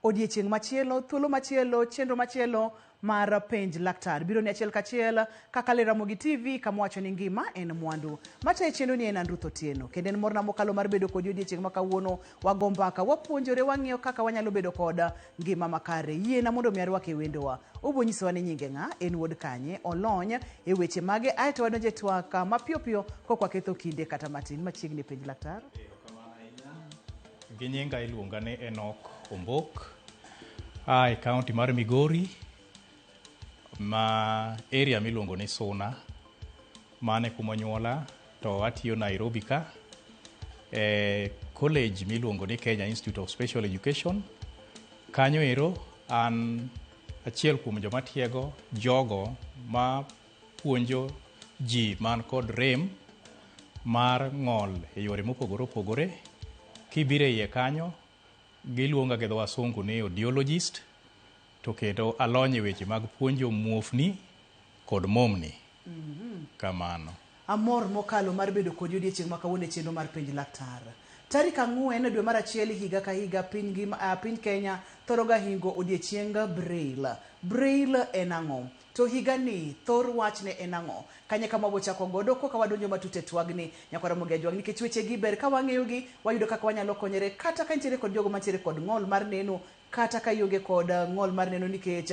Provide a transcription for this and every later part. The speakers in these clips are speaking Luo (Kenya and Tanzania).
Odiechieng' machielo, thuolo machielo, chenro machielo mar Penj Laktar biro ni achiel kachiel kaka le Ramogi TV kama wacho ni ngima en mwandu. Matayo chenro ni en an Ruth Otieno kendo en morna mokalo mar bedo kodi odiechieng' ma kawuono. Wago mbaka, wapuonjore, wang'iyo kaka wanyalo bedo kod ngima makare. Yiena mondo mi arwake wendowa. Obo nyisowa ni nyinge ng'a, en wuod kanye, olony e weche mage, aeto wadonjo e twak mapiyo piyo kok waketho kinde kata matin. Machiegni Penj Laktar. Gi nyinga iluonga ni Enock Ombok. A e kaunti mar Migori, ma area miluongo ni Suna. Mano e kuma onyuola to atiyo Nairobi ka e college miluongo ni Kenya Institute of Special Education. Kanyo ero an achiel kuom joma tiego jogo ma puonjo ji man kod rem mar ng'ol e yore mopogore opogore. Kibiro e iye kanyo, giluonga gi dho wasungu ni audiologist, to kendo alony e weche mag puonjo muofni kod momni. Kamano. Amor mokalo mar bedo kodi odiechieng' ma kawuono e chenro mar Penj Laktar. Tarik 4 dwe mar 1 higa ka higa piny ngima, piny Kenya thoro ga hingo odiechieng Braille. Braille en ang'o? To higani thor wachne en ang'o? Kanye kama wabochako godo koka wadonjo matut e twagni Nyakwar Ramogi Ajwang' nikech wechegi ber ka wang'eyogi wayudo kaka wanyalo konyore kata ka nitiere kod jogo mantiere kod ng'ol mar neno kata ka ionge kod ng'ol mar neno nikech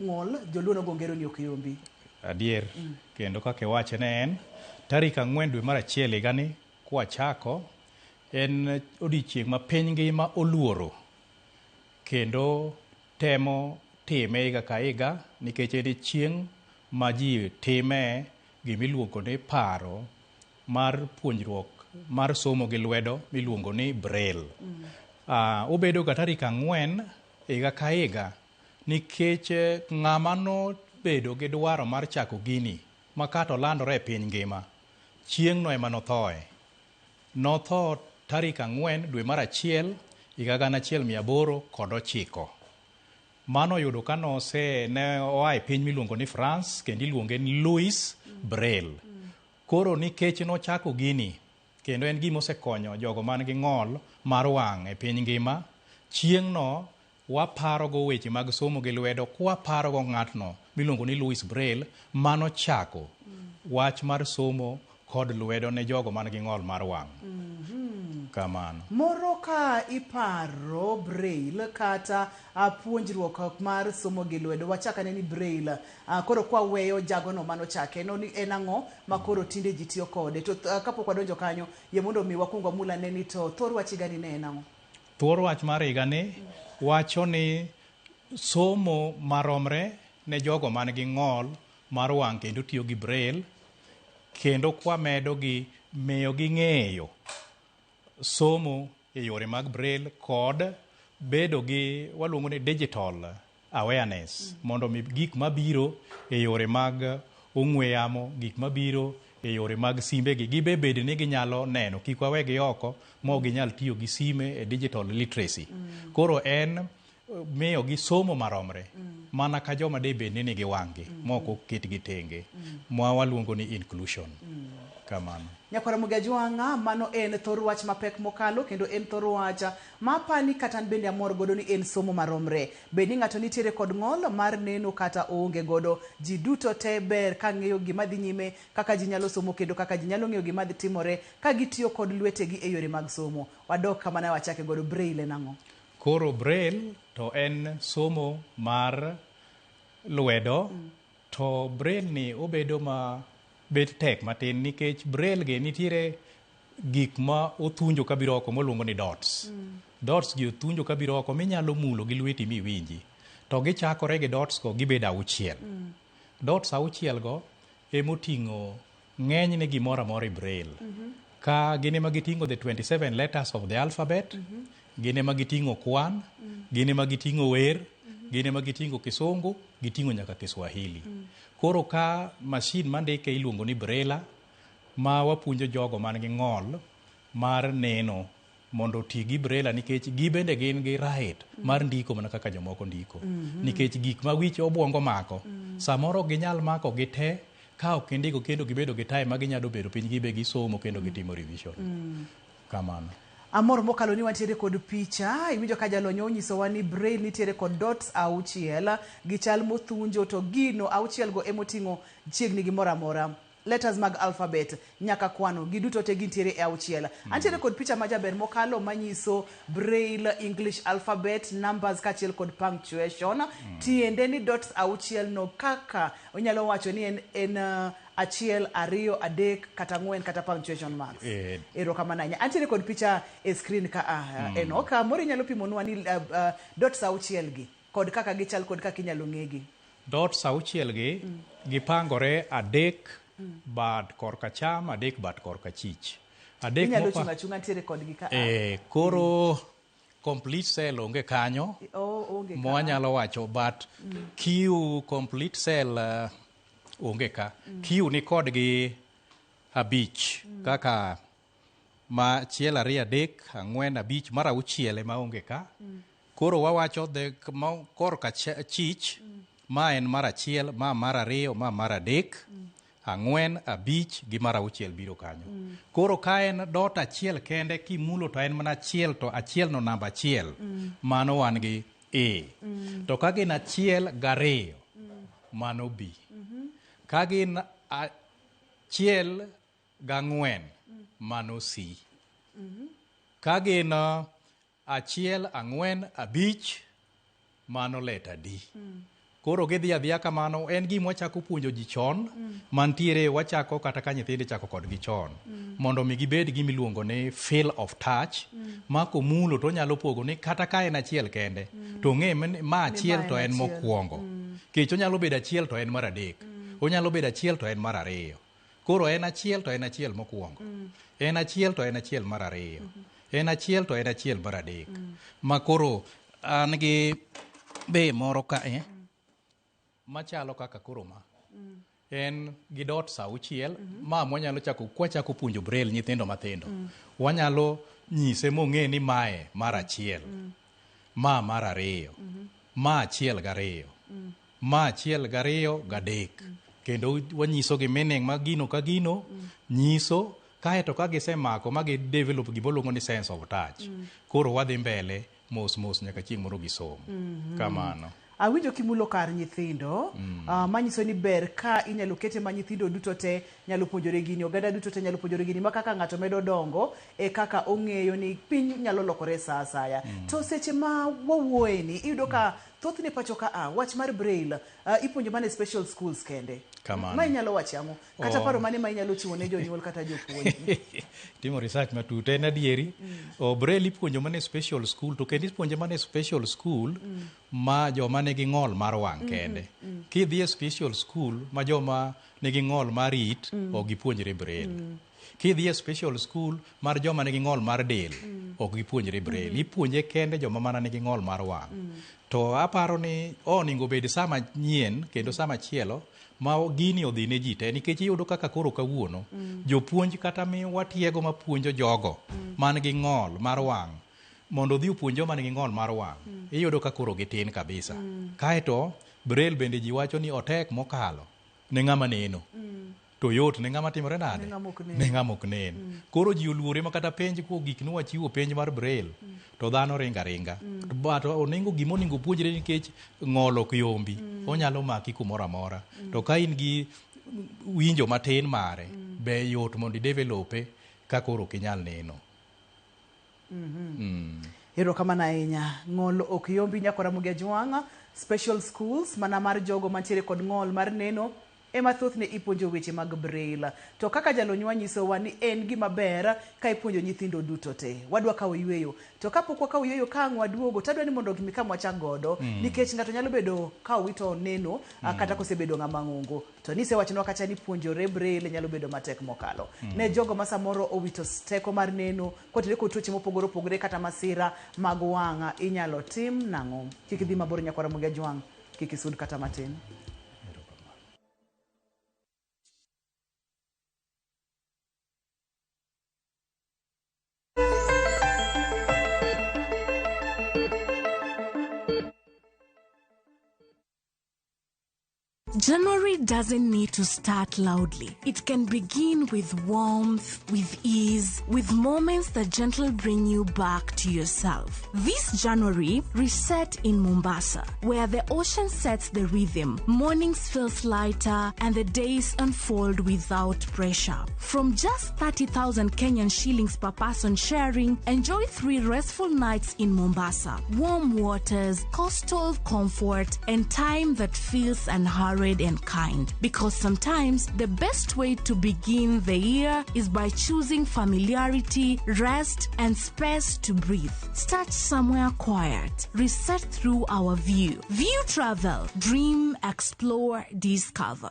ng'ol joluo nogo ngero ni ok yombi. Adier, kendo kaka iwache ne en tarik 4 dwe mar 1 higani kwachako en odiechieng' ma piny ngima oluoro kendo temo time higa ka higa nikech en e chieng' ma ji time gimiluongo ni paro mar puonjruok mar somo gi lwedo miluongo ni Braille. Obedo ga tarik 4 higa ka higa nikech ng'ama nobedo gi dwaro mar chako gini ma kata olandore e piny ngima, chieng'no ema nothoe. Notho tarik 4 dwe mar 1 higa 1809. Mano oyudo ka nose ne oa e piny miluongo ni France kendo iluonge ni Louis Braille. Koro nikech nochako gini kendo en gima osekonyo jogo man gi ng'ol mar wang' e piny ngima, chieng'no waparogo weche mag somo gi lwedo kwaparogo ng'atno miluongo ni Louis Braille manochako wach mar somo kod lwedo ne jogo man gi ng'ol mar wang'. Kamano. Moro ka iparo Braille kata puonjruok mar somo gi lwedo, wachak ane ni Braille. Koro kwa weyo jagono manochake, no ni en ang'o ma koro tinde ji tiyo kode? To kapok wadonjo kanyo, yie mondo mi wakwong wamul ane ni to thor wach higani ne en ang'o? Thor wach mar higani wacho ni somo maromre ne jogo man gi ng'ol mar wang' kendo tiyo gi Braille, kendo kwamedo gi miyo gi ng'eyo somo e yore mag Braille kod bedo gi waluongo ni digital awareness, mondo mi gik mabiro e yore mag ong'we yamo, gik mabiro e yore mag simbegi gibe bed ni ginyalo neno, kik wawegi oko ma ok ginyal tiyo gi sime e digital literacy. Koro en miyo gi somo maromre mana ka joma de bed ni nigi wang'gi ma ok oketgi tenge, ma waluongo ni inclusion. Kamano. Nyakwar Ramogi Ajwang'a, mano en thor wach mapek mokalo kendo en thor wach ma apani kata an bende amor godo ni en somo maromre. Bed ni ng'ato nitiere kod ng'ol mar neno kata oonge godo, ji duto te ber ka ng'eyo gima dhi nyime, kaka ji nyalo somo kendo kaka ji nyalo ng'eyo gima dhi timore ka gitiyo kod lwetegi e yore mag somo. Wadok kama ne wachake godo, Braille en ang'o? Koro Braille to en somo mar lwedo, to Braille ni obedo ma bet tek matin nikech Braille gi nitiere gik ma othunjo kabiro oko moluongo ni dots. Dots gi othunjo kabiro oko minyalo mulo gi lweti miwinji. To gichakore gi dots go gibedo 6. Dots 6 go emoting'o ng'enyne gimoro amora e Braille. Ka gin ema giting'o the 27 letters of the alphabet, gin ema giting'o kwan, gin ema giting'o wer, gin ema giting'o kisungu, giting'o nyaka Kiswahili. Koro ka machine mandike iluongo ni Braille, ma wapuonjo jogo man gi ng'ol mar neno mondo oti gi Braille nikech gibende gin gi right mar ndiko mana kaka jomoko ndiko. Nikech gik ma wich obwongo mako, samoro ok ginyal mako gi te ka ok gindiko kendo gibedo gi time ma ginyalo bedo piny gibe gisomo kendo gitimo revision. Kamano. Amor mokalo ni wantiere kod picha, iwinjo ka jalony onyisowa ni braille nitiere kod dots auchiel gi chal mothunjo to gino auchiel go emoting'o chiegni gimoro amora. Letters mag alphabet nyaka kwano giduto te gintiere e auchiel. Antiere kod picha majaber mokalo manyiso braille English alphabet numbers kaachiel kod punctuation. Tiende ni dots auchiel no kaka onyalo wacho ni en achiel, ariyo, adek kata ang'wen kata punctuation marks. Erokamano ahinya. Antiere kod picha e screen ka Enoch. Moro inyalo pimonwa ni dots auchiel gi kod kaka gichal kod kaka inyalo ng'egi. Dots auchiel gi gipangore adek bad korka cham, adek bad korka chich. Adek Inyalo chung' achung'a ntiere kodgi ka. Koro complete cell onge kanyo. Oh, onge ka. Mwanyalo wacho but Q complete cell onge ka. Q ni kodgi abich kaka ma achiel ariyo adek ang'wen abich mar auchiel ema onge ka. Koro wawacho the ma korka chich ma en mar achiel, ma mar ariyo, ma mar adek, ang'wen, abich gi mar auchiel biro kanyo. Koro ka en dot achiel kende kimulo to en mana achiel to achiel no namba achiel. Mano wan gi A. To ka gin achiel gariyo, mano B. Ka gin achiel gang'wen, mano C. Ka gin achiel ang'wen abich, mano leta D. Koro gidhi adhiya kamano, en gima wachako puonjo ji chon, mantiere wachako kata ka nyithindo ichako kodgi chon. Mondo mi gibed gima iluongo ni feel of touch, ma komulo to onyalo pogo ni kata ka en achiel kende, to ong'e ni ma achiel to en mokwongo. Kech onyalo bedo achiel to en mar adek. Onyalo bedo achiel to en mar ariyo. Koro en achiel to en achiel mokwongo. En achiel to en achiel mar ariyo. En achiel to en achiel mar adek. Ma koro an gi be moro kae machalo kaka koro ma. En gi dots auchiel ma mwanyalo chako kwachako puonjo braille nyithindo mathindo. Wanyalo nyise mong'e ni mae mar achiel. Ma mar ariyo. Ma achiel gariyo. Ma achiel gariyo gadek. Kendo wanyisogi meaning ma gino ka gino nyiso kaeto ka gisemako ma gi develop gima ni sense of touch. Koro wadhi mbele mos mos nyaka chieng' moro gisom. Kamano. Awinjo kimulo kar nyithindo, manyiso ni ber ka inyalo kete ma nyithindo duto te nyalo puonjore gini, oganda duto te nyalo puonjore gini, ma kaka ng'ato medo dongo e kaka ong'eyo ni piny nyalo lokore sa asaya. To seche ma wawuoye ni, iyudo ka thothne pacho ka a wach mar braille ipuonjo mana e special schools kende. Kamano. Ma inyalo wacho ang'o? Kata Oh. paro mane ma inyalo chiwo ne jonyuol kata jopuonj? Timo research matut en adieri. O braille ipuonjo mana e special school to kendo ipuonje mana e special school ma joma nigi ng'ol mar wang' kende. Kidhi e special school ma joma nigi ng'ol mar it ok gipuonjre braille. Kidhi e special school mar joma nigi ng'ol mar del ok gipuonjre braille. Ipuonje kende joma mana nigi ng'ol mar wang'. To aparo ni onego bed sama nyien kendo sama chielo ma gini odhi ne ji te nikech iyudo kaka koro kawuono jopuonj kata mi watiego mapuonjo jogo man gi ng'ol mar wang' mondo odhi opuonj joma nigi ng'ol mar wang' iyudo ka koro gitin kabisa. Kaeto braille bende ji wacho ni otek mokalo ne ng'ama neno. To yot ne ng'ama timore nade? Ne ng'ama ok nen. Ne ng'ama ok nen. Koro ji oluore ma kata penj ko gik nwachiwo penj mar braille to dhano ringa ringa. But onego gima onego puonjre nikech ng'ol ok yombi. Onyalo maki kumoro amora. To ka in gi winjo matin mare, be yot mondo i develop ka koro ok inyal neno. Erokamano ahinya. Ng'ol ok yombi nyakora Ramogi Ajwang'. Special schools mana mar jogo mantiere kod ng'ol mar neno ema thothne ipuonjo weche mag braille. To kaka jalonywa nyisowa ni en gima ber ka ipuonjo nyithindo duto te. Wadwa kawo yweyo. To kapok wakawo yweyo ka ang' waduogo tadwa ni mondo gimi kama wachak godo nikech ng'ato nyalo bedo ka owito neno kata kosebedo ng'ama ng'ongo. To nisewachonwa kacha ni puonjore braille nyalo bedo matek mokalo. Ne jogo ma samoro owito teko mar neno kotenore kod tuoche mopogore opogore kata masira mag wang' inyalo tim nang'o? Kik idhi mabor nyakwara Ramogi Ajwang', kik isud kata matin. January doesn't need to start loudly. It can begin with warmth, with ease, with moments that gently bring you back to yourself. This January, reset in Mombasa, where the ocean sets the rhythm, mornings feels lighter, and the days unfold without pressure. From just 30,000 Kenyan shillings per person sharing, enjoy 3 restful nights in Mombasa. Warm waters, coastal comfort, and time that feels unhurried and kind. Because sometimes the best way to begin the year is by choosing familiarity, rest, and space to breathe. Start somewhere quiet. Reset through our view. View Travel. Dream, explore, discover.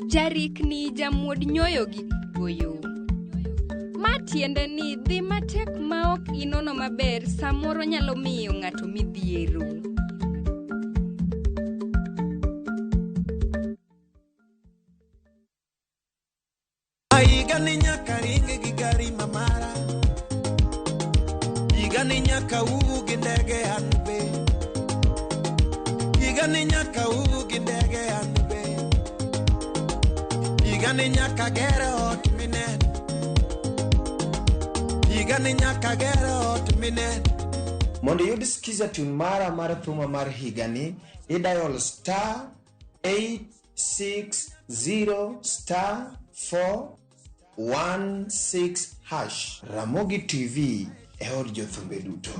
Jarikni jamuod nyoyo gi goyo. Ma tiende ni dhi matek ma ok inono maber samoro nyalo miyo ng'ato midhiero. Higani nyaka ring gi gari mamara. Higani nyaka wuo gi ndege an be. Higani nyaka wuo gi ndege an be. Higani nyaka ger ot minen. Higani nyaka ger ot minen. Mondo iyud skiza tune mara mar thuma mar higani, idial star 860 star 416 hash. Ramogi TV e od jothumbe duto.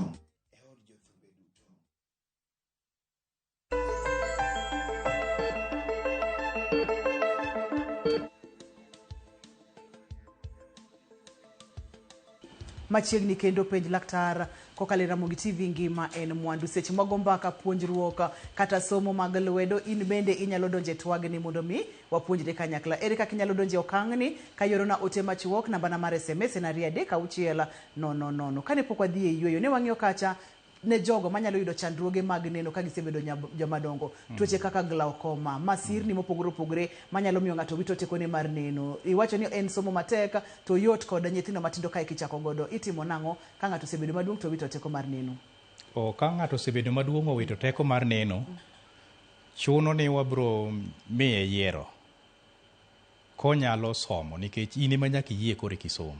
Machiegni kendo penj laktar kokalo e Ramogi TV ngima en mwandu. Seche mago mbaka, puonjruok kata somo mag lwedo, in bende inyalo donjo e twagni mondo mi wapuonjre kanyakla. Ere kaka inyalo donjo e okang'ni? Ka iorona ote machuok, nambana mar SMS en 236 000. Kane pok wadhi e yueyo, ne wang'iyo kacha ne jogo manyalo yudo chandruoge mag neno ka gisebedo joma dongo. Tuoche kaka glaucoma, masirni mopogore opogore manyalo miyo ng'ato wito tekone mar neno. Iwacho ni en somo matek to yot kod nyithindo matindo kae kichako godo. Itimo nang'o ka ng'ato osebedo maduong' to wito teko mar neno? O ka ng'ato osebedo maduong' owito teko mar neno, chuno ni wabro miye yiero konyalo somo nikech in ema nyaka iyie koro eka isom.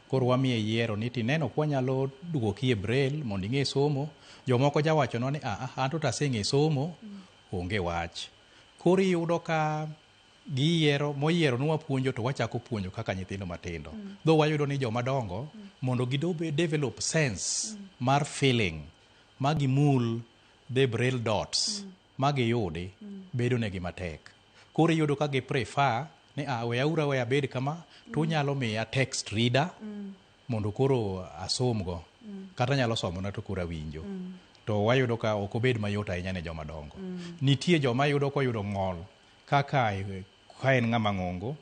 Koro wamiye yiero ni tineno kwanyalo duoki e braille mondo ing'e somo. Jomoko jawachonwa ni aa an to taseng'e somo, onge wach. Koro iyudo ka giyiero moyiero ni wapuonjo to wachako puonjo kaka nyithindo matindo. Though wayudo ni joma dongo mondo gidobe develop sense mar feeling ma gimul the braille dots ma giyudi bedo negi matek. Koro iyudo ka gi prefer ni a we aura we abed kama to unyalo miya text reader mondo koro asomgo. Kata nyalo somona to koro awinjo. To wayudo ka ok obed mayot ahinya ne joma dongo. Nitie joma yudo koyudo ng'ol kaka ka en ng'ama ng'ongo,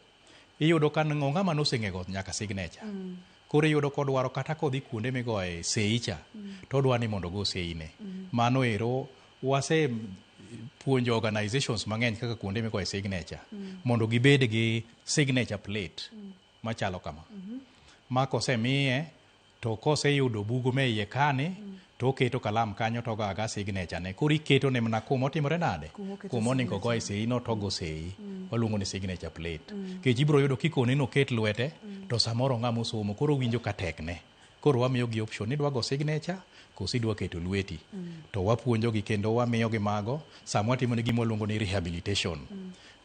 iyudo ka ng'ama noseng'ego nyaka signature. Koro iyudo kodwaro kata kodhi kuonde migoye sei cha, to odwa ni mondo ogo sei ne. Mano ero wase puonjo organizations mang'eny kaka kuonde migoye signature mondo gibed gi signature plate machalo kama. Ma kosemiye to koseyudo bugo me iye kani to oketo kalam kanyo to ogo aga signature ne. Koro iketo ne mana kuma otimore nade? Kuma onego ogoye sei no to ogo sei. Waluongo ni signature plate. Nikech ibiro yudo kikone ni oket lwete to samoro ng'ama osomo koro owinjo ka tekne. Koro wamiyogi option ni idwa go signature koso idwa keto lweti. To wapuonjogi kendo wamiyogi mago sama watimo ne gima waluongo ni rehabilitation.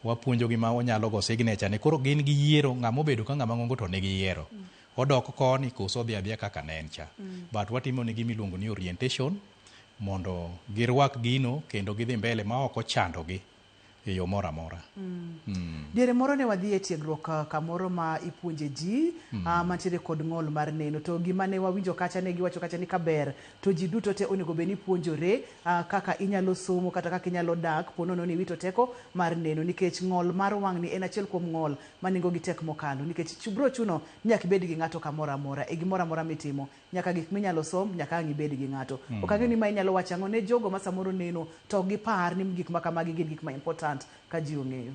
Wapuonjogi ma onyalo go signature ne. Koro gin gi yiero ng'ama obedo ka ng'ama ng'ongo to nigi yiero. Odok koni koso odhi adhiya kaka ne en cha. But watimo ne gima iluongo ni orientation mondo girwak gino kendo gidhi mbele ma ok ochandogi e yo moro amora. Diere moro ne wadhi e tiegruok kamoro ma ipuonje ji mantiere kod ng'ol mar neno, to gima ne wawinjo kacha ne giwacho kacha ni kaber to ji duto te onego bed ni puonjore kaka inyalo somo kata kaka inyalo dak ponono ni iwito teko mar neno, nikech ng'ol mar wang'ni en achiel kuom ng'ol ma nengo gi tek mokalo, nikech bro chuno ni nyaka ibed gi ng'ato kamoro amora e gimoro amora mitimo, nyaka gik minyalo som nyaka ang' ibed gi ng'ato. Ok ang'eyo ni ma inyalo wacho ang'o ne jogo ma samoro neno to ok gipar ni gik ma kamagi gin gik ma important ka ji ong'eyo.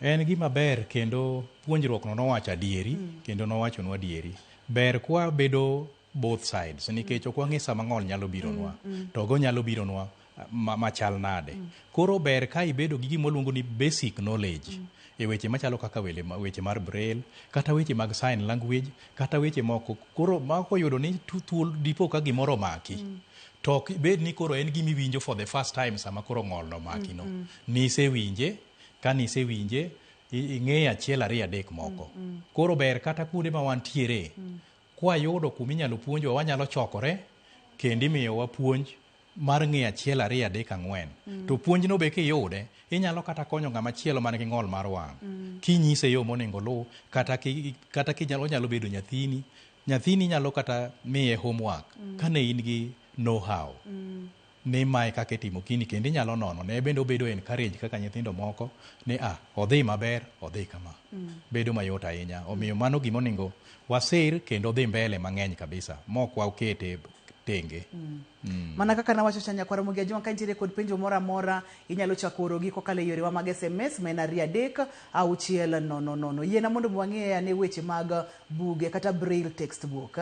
En gima ber kendo puonjruok no nowacho adieri kendo nowachonwa adieri. Ber kwa bedo both sides nikech ok wang'e sama ng'ol nyalo bironwa. To go nyalo bironwa machal nade. Koro ber ka ibedo gi gima waluongo ni basic knowledge e weche machalo kaka weche mar braille, kata weche mag sign language, kata weche moko. Koro mako yudo ni thuol dipo ka gimoro omaki. To ok bed ni koro en gima iwinjo for the first time sama koro ng'ol no omaki no. Nisewinje, ka nisewinje, ing'eyo achiel ariyo adek moko. Koro ber kata kuonde ma wantiere, kwayudo kuma inyalo puonjwa, wanyalo chokore, kendo imiyowa puonj mar ng'eyo achiel ariyo adek ang'wen. To puonjno be kiyude, inyalo kata konyo ng'ama chielo man gi ng'ol mar wang'. Kinyise yo monego oluw, kata kinyalo, onyalo bedo nyathini. Nyathini inyalo kata miye homework kane in gi know how. Ni mae kaka itimo gini kendo inyalo nono ne bende obedo encourage kaka nyithindo moko ni odhi maber, odhi kama. Bedo mayot ahinya. Omiyo mano gima onego wasir kendo dhi mbele mang'eny kabisa mok wakete tenge. Mana kaka nawacho cha, nyakwar Ramogi Ajwang', ka nitiere kod penjo moro amora, inyalo chako orogi kokalo e yorewa mag SMS ma en 23600. Yiena mondo wang'e ane weche mag buge kata braille textbook.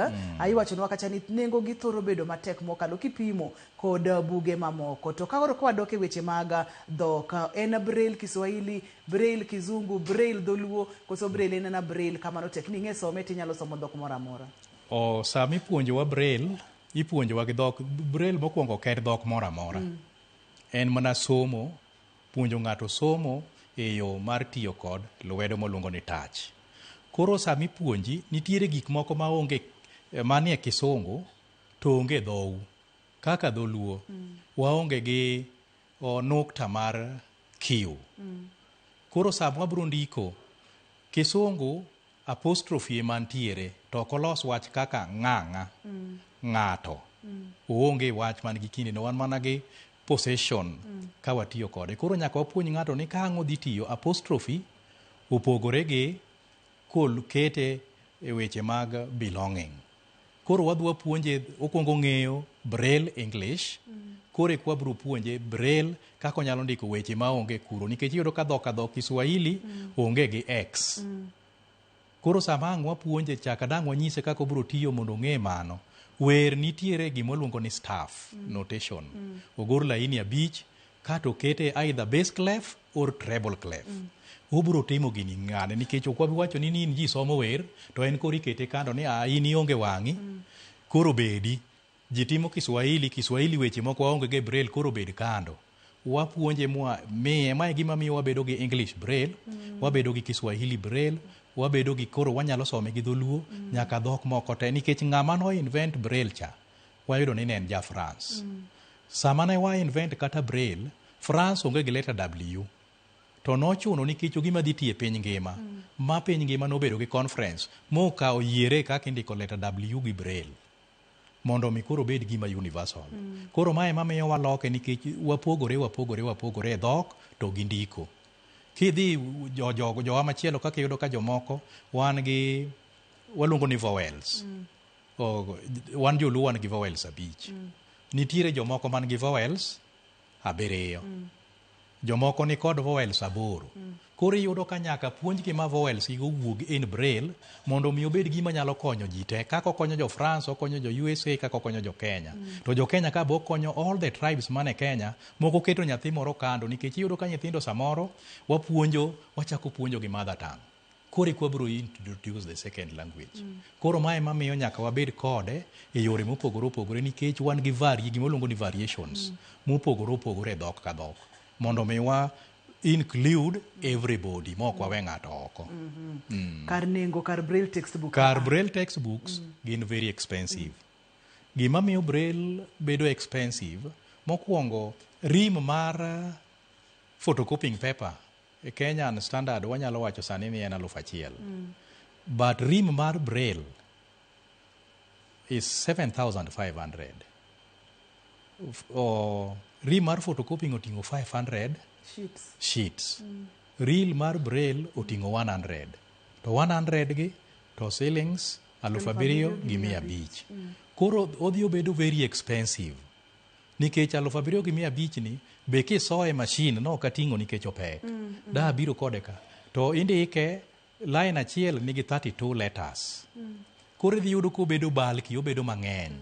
Iwachonwa kacha ni nengo gi thoro bedo matek mokalo kipimo kod buge mamoko. To ka koro kwadok e weche mag dhok, en braille Kiswahili, braille Kizungu, braille Dholuo, koso braille en ana braille kamano tek ni ing'e some tinyalo somo dhok moro amora? O sama ipuonjowa braille, ipuonjowa gi dhok. Braille mokwongo ok en dhok moro amora. En mana somo, puonjo ng'ato somo e yo mar tiyo kod lwedo moluongo ni touch. Koro sama ipuonji, nitiere gik moko maonge manie kisungu to onge dhou. Kaka dholuo, waonge gi nukta mar Q. Koro sama wabiro ndiko, kisungu apostrophe ema ntiere, to ok olos wach kaka ng'ang'a, ng'ato. Oonge wach man gi kinde no, wan mana gi possession ka watiyo kode. Koro nyaka wapuonj ng'ato ni ka ang' odhi tiyo, apostrophe opogore gi kol kete e weche mag belonging. Koro wadhi wapuonje, okwongo ng'eyo braille English, koro eka wabiro puonje braille kaka onyalo ndiko weche maonge kuro. Nikech iyudo ka dhok ka dhok Kiswahili onge gi X. Koro sama ang' wapuonje chaka dang' wanyise kaka obiro tiyo mondo ong'e mano. Wer nitiere gima waluongo ni staff notation. Ogor laini 5 kato okete either bass clef or treble clef. Obiro timo gini ng'ane nikech ok wabi wacho ni in ji somo wer to en koro ikete kando ni in ionge wang'i. Koro bedi. Ji timo Kiswahili, Kiswahili weche moko waonge go e braille koro bed kando. Wapuonje mwa miye, mae gima miyo wabedo gi English braille, wabedo gi Kiswahili braille, wabedo gi koro wanyalo some gi dholuo, nyaka dhok moko te nikech ng'ama no invent braille cha wayudo ni ne en ja France. Sama ne wa invent kata braille, France onge gi letter W. To nochuno nikech ogima dhi tiyo e piny ngima. Ma piny ngima nobedo gi conference mokawo yiere kaka indiko letter W gi braille. Mondo mi koro obed gima universal. Koro mae ema miyo waloke nikech wapogore, wapogore, wapogore e dhok to gi ndiko. Kidhi jowa machielo kaka iyudo ka jomoko wan gi waluongo ni vowels. Wan joluo wan gi vowels 5. Nitiere jomoko man gi vowels 7. Jomoko ni kod vowels 8. Koro iyudo ka nyaka puonjgi ma vowels gigo wuog in braille mondo mi obed gima nyalo konyo ji te. Kaka okonyo jo France, okonyo jo USA, kaka okonyo jo Kenya. To jo Kenya ka bo okonyo all the tribes mane Kenya, moko keto nyathi moro kando nikech iyudo ka nyithindo samoro wapuonjo, wachako puonjo gi mother tongue. Koro eka wabiro introduce the second language. Koro mae ema miyo nyaka wabed kode e yore mopogore opogore nikech wan gi gima waluongo ni variations mopogore opogore e dhok ka dhok. Mondo mi wa include everybody mok wawe ng'ato oko. Kar nengo, kar braille textbook. Kar braille textbooks gin very expensive. Gima miyo braille bedo expensive, mokwongo rim mar photocopying paper e Kenyan standard wanyalo wacho sani ni en 1000. But rim mar braille is 7,500. Rim mar photocopying oting'o 500 sheets. Sheets. Reel mar braille oting'o 100. To 100 gi to shillings 7,500. Koro odhi obedo very expensive. Nikech 7,500 ni be kisoye machine no ok ating'o nikech opek. Da abiro kode ka. To indike line achiel nigi 32 letters. Koro idhi yudo kobedo bulky, obedo mang'eny.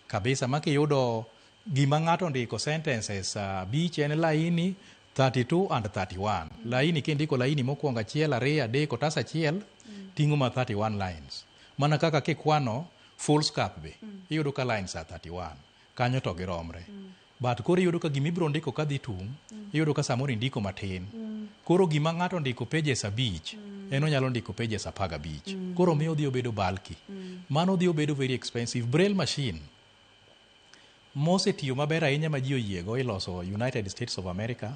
Kabisa ma kiyudo Gima ng'ato ondiko sentences abich en laini 32 and 31. Laini kindiko laini mokwongo achiel, ariyo, adek, otas achiel, ting'o ma 31 lines. Mana kaka kikwano foolscap be, iyudo ka lines are 31. Kanyo to giromre. But koro iyudo ka gima ibiro ndiko kadhi tung', iyudo ka samoro indiko matin. Koro gima ng'ato ondiko pages abich, en onyalo ndiko pages 15. Koro miyo odhi obedo bulky. Mano dhi obedo very expensive. Braille machine mosetiyo maber ahinya ma ji oyiego iloso United States of America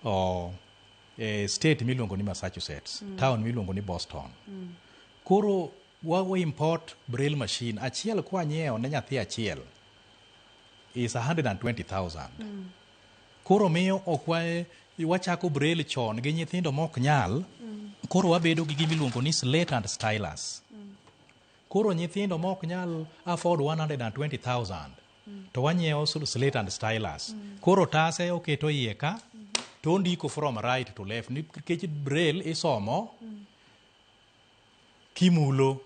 o e state miluongo ni Massachusetts, town miluongo ni Boston. Koro wa import braille machine achiel kwanyiewo ne nyathi achiel is 120,000. Koro miyo ok wachako braille chon gi nyithindo mok nyal. Koro wabedo gi gima iluongo ni slate and stylus. Koro nyithindo mok nyal afford 120,000 to wanyiewo slate and stylus. Koro tase oketo iye ka to ondiko from right to left nikech braille isomo kimulo.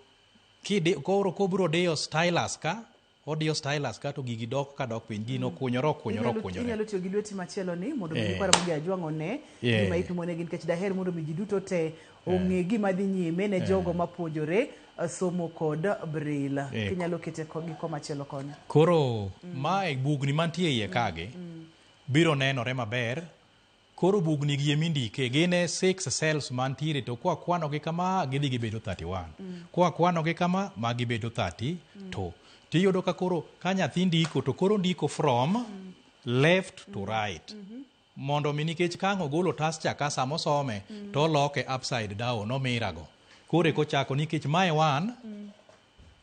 Koro kobiro diyo stylus ka, odiyo stylus ka to gigi dok ka dok piny. Gino okunyore okunyore okunyore. Inyalo tiyo gi lweti machielo ni mondo mi nyikwa Ramogi Ajwang' one gima ipimonegi nikech daher mondo mi ji duto te ong'e gima dhi nyime ne jogo mapuonjore somo kod braille. Kinyalo kete gi komachielo koni. Koro mae bugni mantie iye kagi biro nenore maber. Koro bugni gi emindike gin e 6 cells mantiere to kwa kwano gi kama gidhi gibedo 31. Kwa kwano gi kama magi bedo 32. Tiyudo ka koro ka nyathi ndiko to koro ndiko from left to right. Mondo mi nikech ka ang' ogolo otas cha ka sama osome to oloke upside down omirago. Koro eka ochako nikech mae 1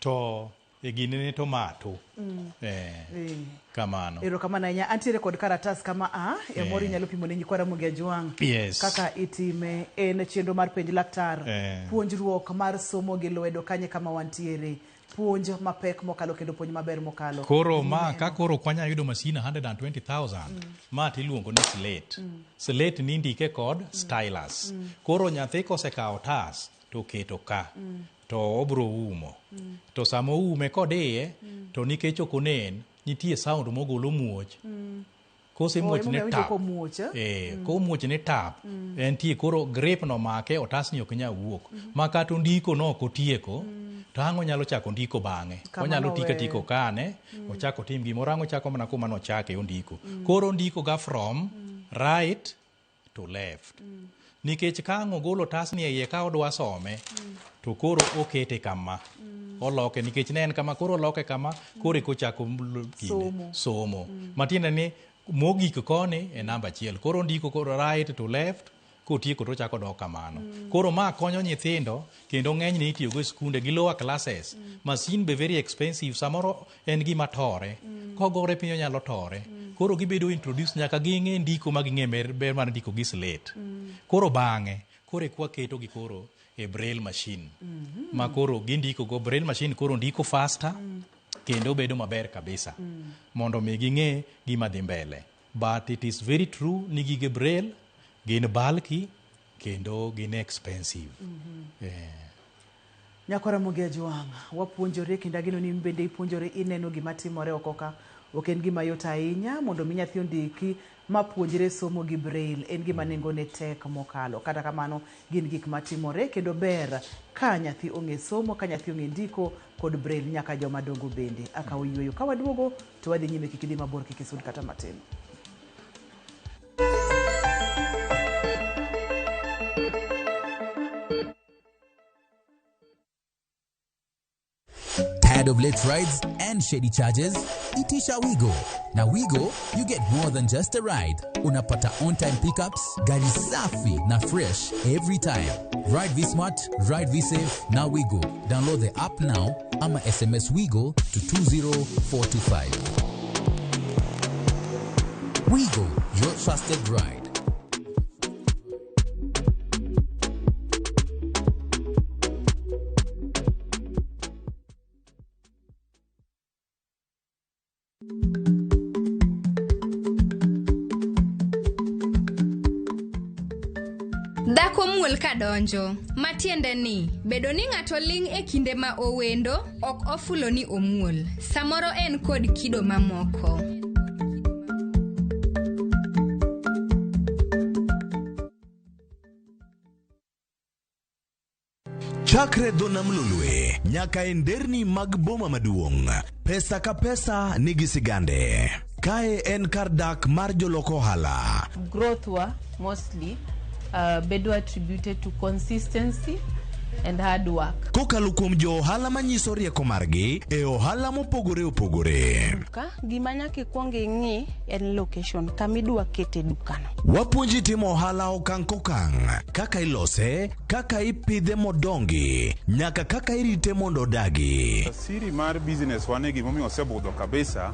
to e ginene to ma 2. Kamano. Erokamano ahinya. Antiere kod karatas kama a e moro inyalo pimo ne nyikwa Ramogi Ajwang'. Kaka itime en chenro mar penj laktar. Puonjruok mar somo gi lwedo kanye kama wantiere. Puonj mapek mokalo kendo puonj maber mokalo. Koro ma ka koro ok wanyal yudo masin 120,000, ma tiluongo ni slate. Slate ni indike kod stylus. Koro nyathi kosekawo otas to oketo ka, to obro umo. To sama oume kodiye, to nikech ok onen, nitie sound mogolo muoch. Kosemuoch ni tap. Komuoch ni tap, entie koro grip no make, otasni ok nyal wuok. Ma kata ondiko no ok otieko, to ang' onyalo chako ndiko bang'e. Onyalo tiko atiko kane, ochako otim gimoro, ang' ochako mana kuma nochake ondiko. Koro ondiko ga from right to left. Nikech ka ang' ogolo otasni e iye ka odwa some, to koro okete kama. Oloke nikech ne en kama, koro oloke kama, koro eka ochako somo. Matiende ni mogik koni e namba achiel. Koro ondiko koro right to left, kotieko to ochako dok kamano. Koro ma konyo nyithindo kendo ng'enyne itiyogo e skunde gi lower classes. Machine be very expensive, samoro en gima tore. Kogore piny onyalo tore. Koro gibedo introduce nyaka ging'e ndiko ma ging'e ber mar ndiko gi slate. Koro bang'e, koro eka waketo gi koro e braille machine. Ma koro gindiko go braille machine koro ndiko faster kendo bedo maber kabisa. Mondo mi ging'e gima dhi mbele. But it is very true ni gige braille gin bulky kendo gin expensive. Nyakwa Ramogi Ajwang', wapuonjore kendo ageno ni in bende ipuonjore ineno gima timore oko ka. Ok en gima yot ahinya mondo mi nyathi ondiki ma puonjre somo gi braille. En gima nengone tek mokalo. Kata kamano gin gik matimore kendo ber ka nyathi ong'e somo, ka nyathi ong'e ndiko kod braille nyaka joma dongo bende. Akawo yueyo. Ka waduogo to wadhi nyime kik idhi mabor kik isud kata matin. Tired of late rides and shady charges? Itisha Wigo. Now Wigo, you get more than just a ride. Unapata on-time pickups, gari safi na fresh every time. Ride V-Smart, ride V-Safe, now Wigo. Download the app now ama SMS Wigo to 20425. Wigo, your trusted ride. Dhako muol kadonjo, matiende ni bedo ni ng'ato ling' e kinde ma owendo ok ofulo ni omuol. Samoro en kod kido mamoko. Chakre dho nam Lolwe nyaka e nderni mag boma maduong', pesa ka pesa nigi sigande. Kae en kar dak mar jolok ohala. Growth wa mostly bedo attributed to consistency and hard work. Kokalo kuom jo ohala manyiso rieko margi e ohala mopogore opogore. Duka gima nyaka ikwong ing'i en location kama idwa kete dukano. Wapuonji timo ohala okang' kokang', kaka ilose, kaka ipidhe modongi, nyaka kaka irite mondo odagi. Siri mar business wa ni gimomiyo osebudho kabisa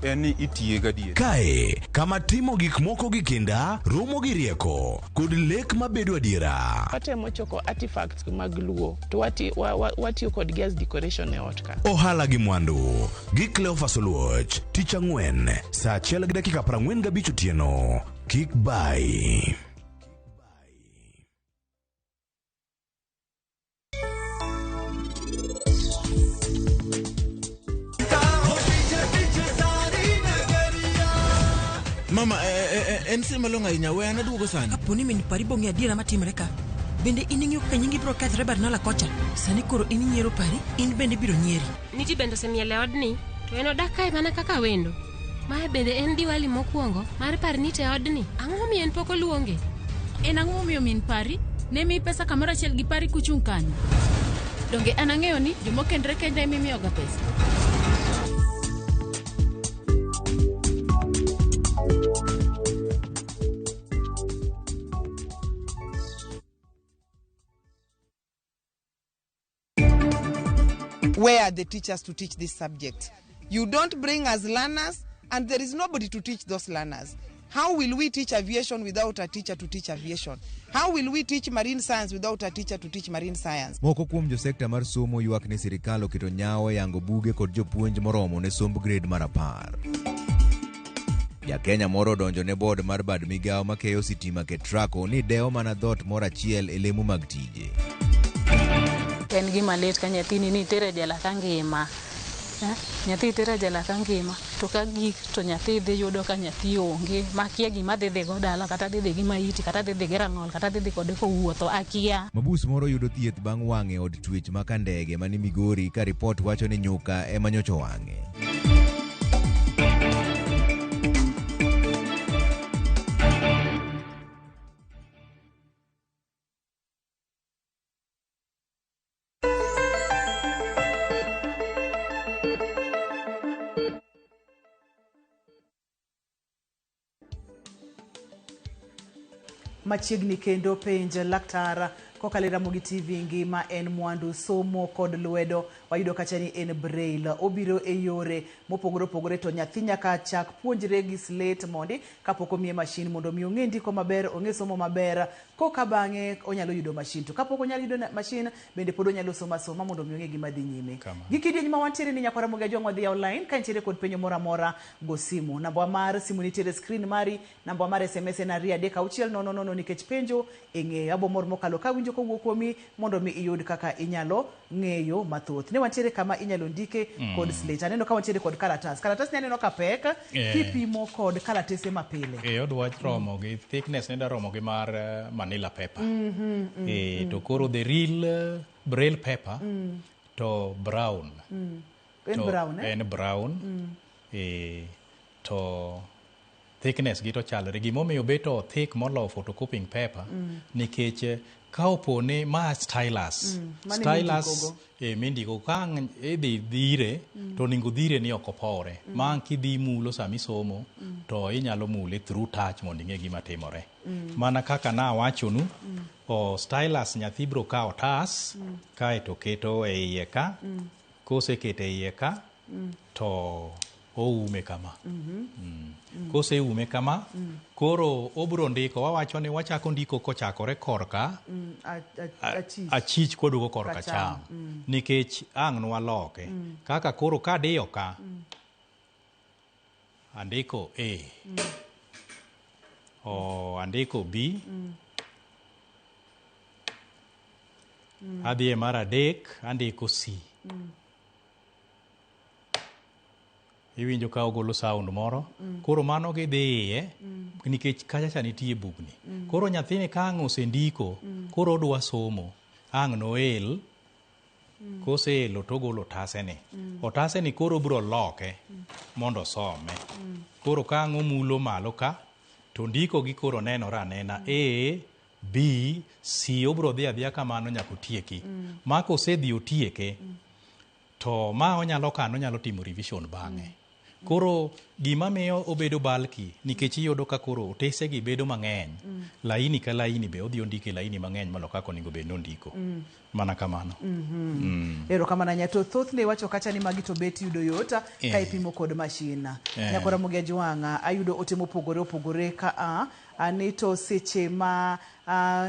en ni itiye gadier. Kae, kama timo gik moko gi kinda, romo gi rieko, kod lek mabedo adiera. Watemo choko artifacts mag Luo to watiyo kodgi as decoration e ot ka. Ohala gi mwandu gi Cleophas Oluoch, tich ang'wen, saa achiel gi dakika 45 otieno. Kik bai. Mama, en siri malong'o ahinya, we an aduogo sani. Kapo ni min pari bong'e adiera matimore ka, bende in ing'eyo kaka nyingi biro kethore Barnala kocha? Sani koro in inyiero pari, in bende ibiro nyieri. Niti bende osemiel e odni, to en odak kae mana kaka wendo. Mae bende en Diwali mokwongo mar Parnit e odni. Ang'o momiyo en pok oluonge? En ang'o momiyo min pari ne miyi pesa kamoro achiel gi pari kuchung' kanyo? Donge an ang'eyo ni jomokendre kende ema imiyoga pesa? Where are the teachers to teach this subject? You don't bring us learners, and there is nobody to teach those learners. How will we teach aviation without a teacher to teach aviation? How will we teach marine science without a teacher to teach marine science? Moko kuom jo sekta mar somo ywak ni sirikal oketo nyawo e yango buge kod jopuonj moromo ne somb grade mar 10. Ja-Kenya moro odonjo ne board mar bad migawo makeyo sitima Ketraco ni dewo mana dhoot moro achiel e lemo mag tije. En gima lit ka nyathini ni itere jela ka ngima. Nyathi itero jela ka ngima to ka gik to nyathi dhi yudo ka nyathi onge makia gima dhi dhigo dala kata dhi dhi gi maiti kata dhi dhi gi rang'ol kata dhi dhi kode kowuotho akia. Mabus moro yudo thieth bang' wang' e od twech ma Kandege mani Migori ka ripot wacho ni nyuka ema nyocha owang'e. Machiegni kendo penj laktar kokalo e Ramogi TV ngima en mwandu somo kod lwedo wayudo kacha ni en braille obiro e yore mopogore opogore to nyathi nyaka chak puonjre gi slate mondi kapok omiye mashin mondo mi ong'e ndiko maber ong'e somo maber koka bang'e onyalo yudo mashin to kapok onyalo yudo mashin bende pod onyalo somo asoma mondo mi ong'e gima dhi nyime. Gi kidieny ma wantiere ni nyakwa Ramogi Ajwang' wadhi online ka nitiere kod penjo moro amora go simu namba mar simu nitiere screen mari namba mar SMS en 2 3 6 0 0 nikech penjo e ng'eyo abo mor mokalo ka winjo kowuok kuomi mondo mi iyud kaka inyalo ng'eyo mathoth. Ne wantiere kama inyalo ndike kod slate. Aneno ka wantiere kod kalatas. Kalatas ni aneno ka pek kipimo kod kalatese mapile. Odwa romo gi thickness ne dwa romo gi mar manila paper. To koro the real braille paper to brown. En To brown, eh? En brown. To thickness gi to chalre. Gimomiyo bet o thick moloyo photocopying paper nikech ka opo ni ma stylus. Mano Stylus mindikogo. Mindiko ka ang' idhi dhire to onego dhire ni ok opowre. Ma kidhi mulo sama isomo to inyalo mule through touch mondo ing'e gima timore. Mana kaka nawachonu, o stylus nyathi biro kawo otas kaeto keto e iye ka. Koseketo e iye ka to oume kama. Koseume kama, koro obiro ndiko, wawacho ni wachako ndiko kochakore korka Achich. achich koduogo korka Kacham. cham. Nikech ang' nwaloke. Kaka koro kadiyo ka, andiko A. O andiko B. Adhi e mar adek, andiko C. Iwinjo ka ogolo sound moro. Koro mano gidhi iye, nikech kacha cha nitie bugni. Koro nyathini ka ang' osendiko, koro odwa somo, ang' noel Koseelo togolo otaseni. Otaseni koro obiro loke mondo osome. Koro ka ang' omulo malo ka, to ndiko gi koro nenore anena A, B, C obiro dhi adhiya kamano nyaka otieki. Ma kosedhi otieke, to ma onyalo kano onyalo timo revision bang'e. Koro gima miyo obedo bulky nikech iyudo ka koro otese gi bedo mang'eny. Laini ka laini be odhi ondiko e laini mang'eny molo kaka onego bed ni ondiko. Mana kamano. Erokamano ahinya. To thothne iwacho kacha ni magi to bet yudo yot ka ipimo kod mashin. Nyakora Ramogi Ajwang', ayudo ote mopogore opogore ka a ni to seche ma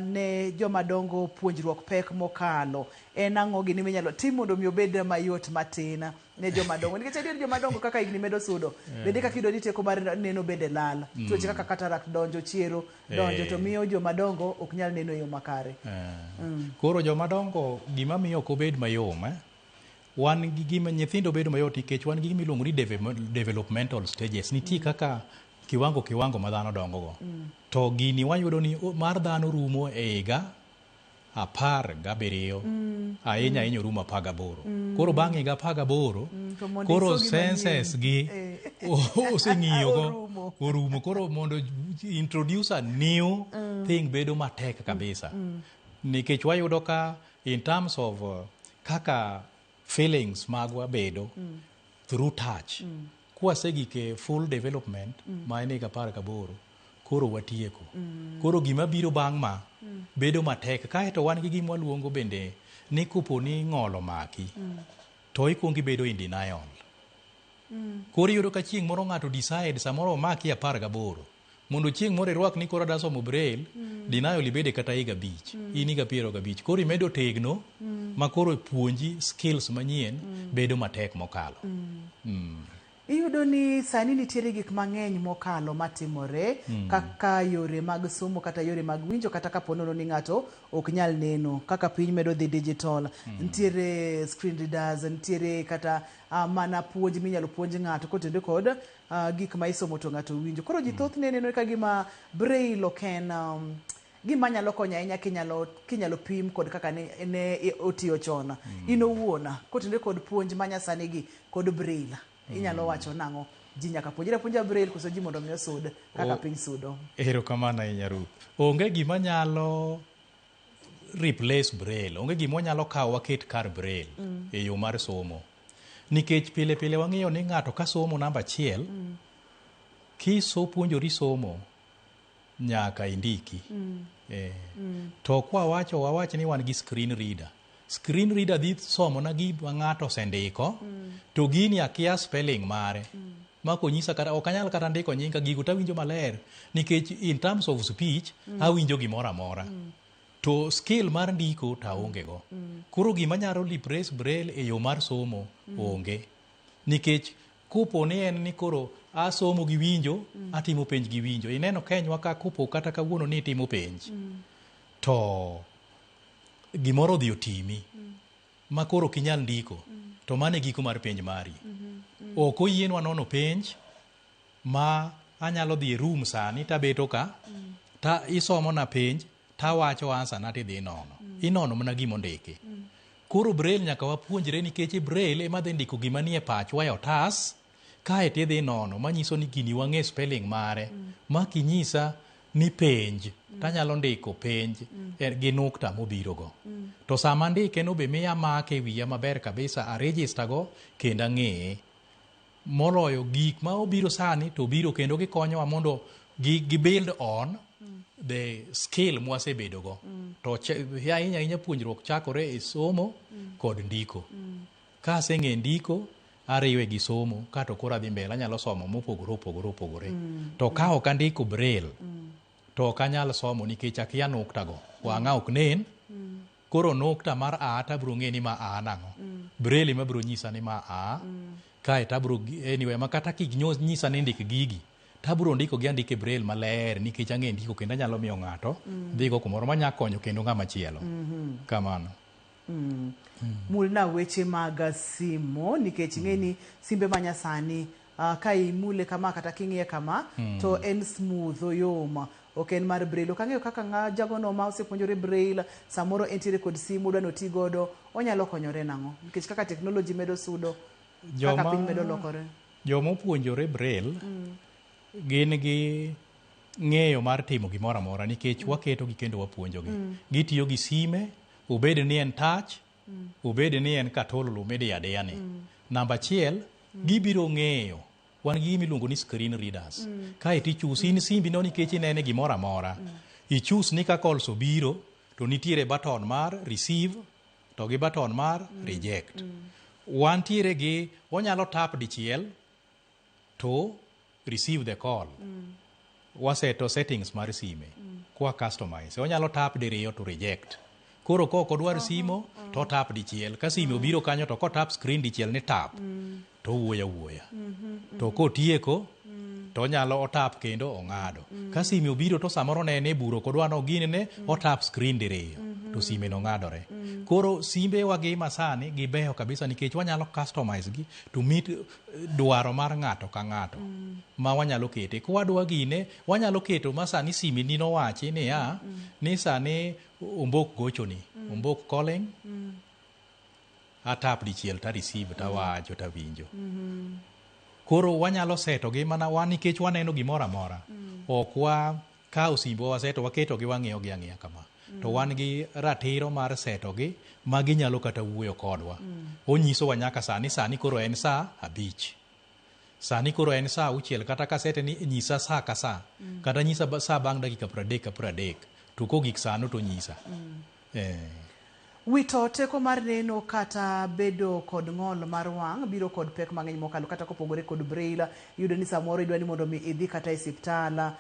ne joma dongo puonjruok pek mokalo, en ang'o gini minyalo tim mondo mi obed mayot matin ne joma dongo? Nikech adier joma dongo kaka higni medo sudo, bende kaka iyudo ni teko mar neno bende lal. Tuoche kaka cataract donjo, chiero donjo, to miyo joma dongo ok nyal neno e yo makare. Koro joma dongo gima miyo ok obed mayom, wan gi gima nyithindo bedo mayot nikech wan gi gima iluongo ni developmental stages. Nitie kaka kiwango kiwango ma dhano dongo go. To gini wayudo ni mar dhano rumo e higa 17. Ahinya ahinya orumo 18. Koro bang' higa 18, To mondo koro isogi manyien. senses gi oseng'iyo go Orumo. orumo. Koro mondo introduce a new thing bedo matek kabisa. Nikech wayudo ka in terms of kaka feelings magwa bedo through touch. Kwasegik e full development ma en higa 18, koro watieko. Koro gima biro bang' ma bedo matek. Kaeto wan gi gima waluongo bende ni kopo ni ng'ol omaki, to ikuongo ibedo in denial. Koro iyudo ka chieng' moro ng'ato decide samoro omaki 18. Mondo chieng' moro irwak ni koro adwa somo braille, denial ibede kata higa 5. In higa 25. Koro imedo tegno ma koro puonji skills manyien bedo matek mokalo. Iyudo ni sani nitiere gik mang'eny mokalo matimore kaka yore mag somo kata yore mag winjo kata kapo nono ni ng'ato ok nyal neno kaka piny medo dhi digital. Nitiere screen readers, nitiere kata mana puonj minyalo puonj ng'ato kotenore kod gik ma isomo to ng'ato winjo. Koro ji thothne neno ka gima braille ok en gima nyalo konyo ahinya kinyalo pim kod kaka ne otiyo chon. In owuon kotenore kod puonj manyasani gi kod braille, inyalo wacho nang'o? Ji nyaka puonjre apuonja braille koso ji mondo mi osud kaka piny sudo? Erokamano ahinya Ruth. Onge gima nyalo replace braille. Onge gima wanyalo kawo waket kar braille e yo mar somo. Nikech pile pile wang'eyo ni ng'ato ka somo namba 1, kiso puonjori somo nyaka indiki. To kwa wacho wawach ni wan gi screen reader. Screen reader dhi somo na gima ng'ato osendiko, to gini akia spelling mare. Ma konyisa kata ok anyal kata ndiko nyinga gigo tawinjo maler nikech in terms of speech awinjo gimoro amora. To skill mar ndiko to aonge go. Koro gima nyalo replace braille e yo mar somo onge. Nikech kopo ni en ni koro asomo gi winjo, atimo penj gi winjo. Ineno Kenywa ka kopo kata kawuono ni itimo penj, to gimoro odhi otimi ma koro ok inyal ndiko, to mano e giko mar penj mari. Ok oyienwa nono penj ma anyalo dhi e room sani tabeto ka, ta isomona penj tawacho answer na tidhi nono. Inono mana gima ondiki. Koro braille nyaka wapuonjre nikech braille ema dhi ndiko gima nie pachwa e otas, kae tidhi nono manyiso ni gini wang'e spelling mare. Ma kinyisa ni penj, tanyalo ndiko penj gi nukta mobiro go. To sama andike no be miya make e wiya maber kabisa, a register go kendo ang'eye. Moloyo gik ma obiro sani to biro kendo gikonyowa mondo gi build on the skill mwasebedo go. To ahinya ahinya puonjruok chakore e somo kod ndiko. Ka aseng'e ndiko, ariwe gi somo, kato koro adhi mbele, anyalo somo mopogore opogore opogore. To ka ok andiko braille, to ok anyal somo nikech akia nukta go. Wang'a ok nen. Koro nukta mar A tabiro ng'e ni ma A nang'o. Braille ema biro nyisa ni ma A. Kae tabiro anyway, ma kata kinyisa ni ndik gigi, tabiro ndiko gi andike braille maler nikech ang'e ndiko kendo anyalo miyo ng'ato dhigo kumoro manya konyo kendo ng'ama chielo. Kamano. Mulna weche mag simo nikech ing'e ni simbe manyasani ka imule kama kata king'iye kama to en smooth oyom. ok en mar braille. Ok ang'eyo kaka ng'a jagono ma osepuonjore braille, samoro entiere kod simu odwa ni oti godo, onyalo konyore nang'o? Nikech kaka technology medo sudo, kaka piny medo lokore. Joma opuonjore braille gin gi ng'eyo mar timo gimoro amora nikech waketogi kendo wapuonjogi. Gitiyo gi sime, obed ni en touch, obed ni en katololo midiyo adiya ni. Namba achiel, gibiro ng'eyo wan gi gima iluongo ni screen readers. Kaeto ichus in simbi no nikech inene gimoro amora. Ichus ni ka calls obiro to nitiere button mar receive to gi button mar reject. Wantiere gi onyalo tap dichiel to receive the call. Waseto settings mar sime kwa customize. Onyalo tap diriyo to reject. Koro ka ok odwar simo to tap dichiel. Ka sime obiro kanyo to kotap screen dichiel ni tap to owuoyo awuoya. To kotieko to onyalo otap kendo ong'ado. Ka sime obiro to samoro ne en e buro ok odwa ni oginene, otap screen diriyo to sime no ng'adore. Koro simbe wa gi masani gibeyo kabisa nikech wanyalo customize gi to meet dwaro mar ng'ato ka ng'ato ma wanyalo kete. Kwadwa gine, wanyalo keto ma sani simi ni nowachi niya, ni sani Ombok gochoni, Ombok calling, atap dichiel ta receive tawacho tawinjo. Koro wanyalo seto gi mana wan nikech waneno gimoro amora. Ok wakawo simbwa waseto waketo gi wang'iyo gi ang'iya kama. To wan gi ratiro mar seto gi ma ginyalo kata wuoyo kodwa. Onyisowa nyaka sani, sani koro en saa 5. Sani koro en saa 6 kata kasete ni nyisa saa ka saa. Kata nyisa saa bang' dakika 30 ka 30. To kogik sano to onyisa. Wito teko mar neno kata bedo kod ng'ol mar wang' biro kod pek mang'eny mokalo kata kopogore kod braille. Iyudo ni samoro idwa ni mondo mi idhi kata e siptal,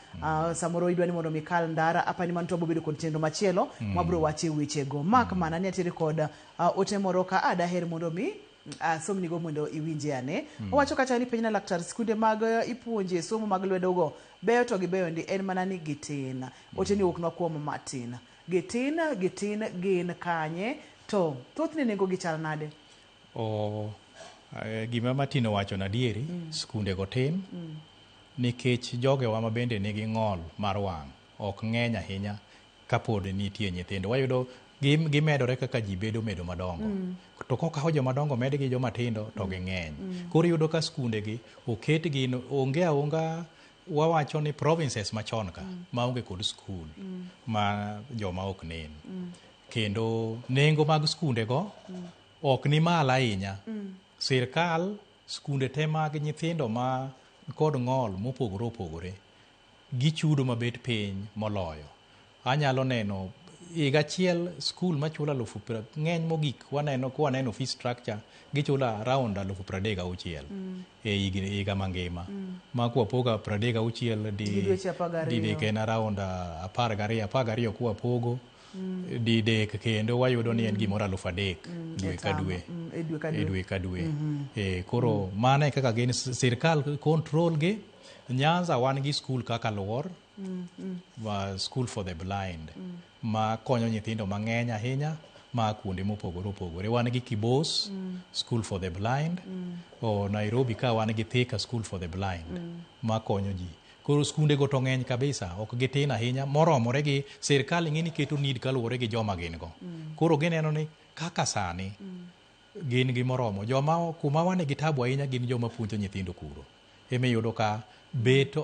samoro idwa ni mondo mi ikal ndara, apani mano to wabiro bedo kod chenro machielo mwabiro wache wechego. Mak mana ni atiere kod ote moro ka daher mondo mi asomnigo mondo iwinje ane. Owacho kacha ni penjna laktar, skunde mag ipuonje somo mag lwedogo beyo to gibeyo ndi, en mana ni gitin. Ote ni owuoknwa kuom Martin. Gitin, gitin gin kanye to thothne nengo gi chal nade? Gima Martin owacho na adieri, skunde go tin, nikech jogewa ma bende nigi ng'ol mar wang' ok ng'eny ahinya kapod nitie nyithindo. Wayudo gimedore kaka ji bedo medo madongo. To kokaw joma dongo med gi joma tindo to ging'eny. Koro iyudo ka skunde gi oket gi onge aonga, wawacho ni provinces machon ka maonge kod skul ma joma ok nen. Kendo nengo mag skunde go ok ni malo ahinya. Sirkal skunde te mag nyithindo ma kod ng'ol mopogore opogore gichudo mabet piny moloyo. Anyalo neno higa achiel skul machulo 20,000 ng'eny mogik waneno kwaneno fee structure gichulo around 36,000 e higa mangima. Ma kwapogo 36 Gi dweche 12. didek en around 12, 12 kwapogo didek kendo wayudo ni en gimoro 3,000 dwe ka dwe. E dwe ka dwe. E dwe ka dwe. Koro mano e kaka gin sirkal control gi. Nyanza wan gi skul kaka Luor, School for the Blind, ma konyo nyithindo mang'eny ahinya ma kuonde mopogore opogore. Wan gi Kibos, School for the Blind, o Nairobi ka wan gi Thika School for the Blind, ma konyo ji. Koro skunde go to ng'eny kabisa, ok gitin ahinya, moromore gi sirkal ing'e ni keto need kaluwore gi joma gin go. Koro gineno ni kaka sani gin gi moromo. Joma kuma wane gi tabu ahinya gin joma puonjo nyithindo kuro. Emiyudo ka bet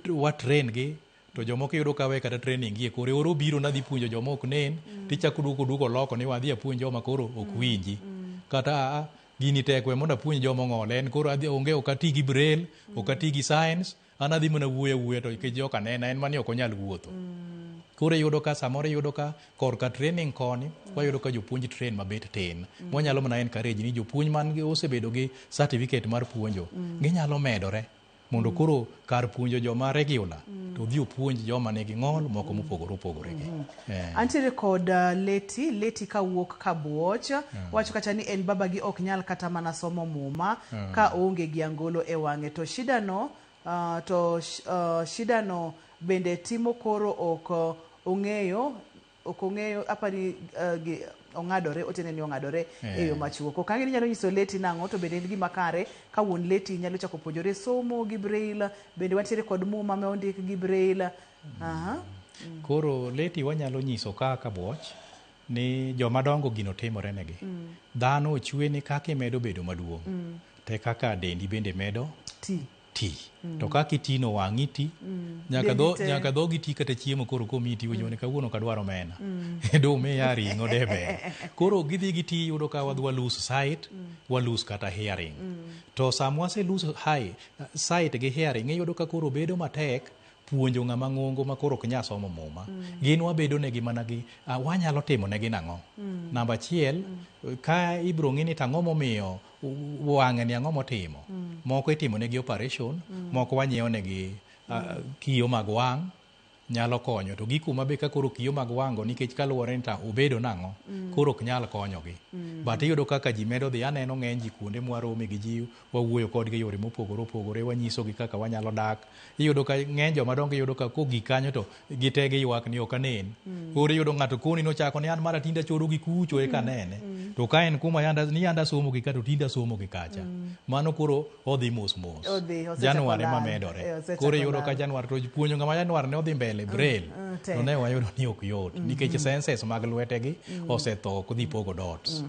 wa train gi to jomoko iyudo ka we kata training gi e kore oro biro nadhi puonjo joma ok nen, tichako duogo duogo loko ni wadhi apuonj joma koro ok winji. Kata gini tek we mondo apuonj joma ong'ol, en koro adhi onge ok ati gi braille, ok ati gi science, an adhi mana wuoyo awuoya to nikech joka nena en mani ok onyal wuotho. Koro iyudo ka samoro iyudo ka korka training koni, wayudo ka jopuonj train mabet tin. Wanyalo mana encourage ni jopuonj man gi osebedo gi certificate mar puonjo, ginyalo medore mondo koro kar puonjo joma regular to odhi opuonj joma nigi ng'ol moko mopogore opogore gi. Antiere kod Leti, Leti kawuok Kabuoch, wacho kacha ni en babagi ok nyal kata mana somo muma ka oonge gi angolo e wang'e to shida no to shida no bende timo koro ok ong'eyo, ok ong'eyo apani gi ong'adore, otene ni ong'adore e yo machuok. Ok ang'e ni nyalo nyiso Leti nang'o, to bende en gima kare ka wuon Leti nyalo chako puonjore somo gi braille, bende wantiere kod muma ma ondik gi braille. Aha. Koro leti wanyalo nyiso kaka buoch ni joma dongo gino timore negi. Dhano ochwe ni kaka imedo bedo maduong' te kaka dendi bende medo Ti. ti. To kaka itino wang'i ti, nyaka Dendi dho te. nyaka dhogi ti kata chiemo koro komiyi tiwinjo ni kawuono ok adwar omena. Do miya ring'o de ber. Koro gidhi giti iyudo ka wadhi wa lose sight, wa lose kata hearing. To sama wase lose high, sight gi hearing iyudo ka koro bedo matek puonjo ng'ama ng'ongo ma koro ok nyal somo muma. Gin wabedo negi mana gi wanyalo timo negi nang'o? Namba achiel, ka ibiro ng'i ni to ang'o momiyo wang'e ni ang'o motimo? Moko itimo negi operation, moko wanyiewo negi kiyo mag wang' nyalo konyo. To gi kuma be ka koro kiyo mag wang' go nikech kaluwore ni to obedo nang'o, koro ok nyal konyogi. But iyudo kaka ji medo dhi, aneno ng'eny ji kuonde mwarome gi ji, wawuoyo kodgi e yore mopogore opogore, wanyisogi kaka wanyalo dak. Iyudo ka ng'eny joma dongo iyudo ka kogik kanyo to gite giywak ni ok anen. Koro iyudo ng'ato koni nochako ni an mara tinde achoro gi kucho eka anene. To ka en kuma yanda, ni yanda somo gi ka to tinde asomo gi kacha. Mano koro odhi mos mos. Odhi, osechako Januar ema lal. medore. Osechako Koro iyudo ka lal. Januar to puonjo ng'ama Januar ne odhi mbele braille. Tek. To ne wayudo ni ok yot nikech senses mag lwetegi osetho ok dhi pogo dots.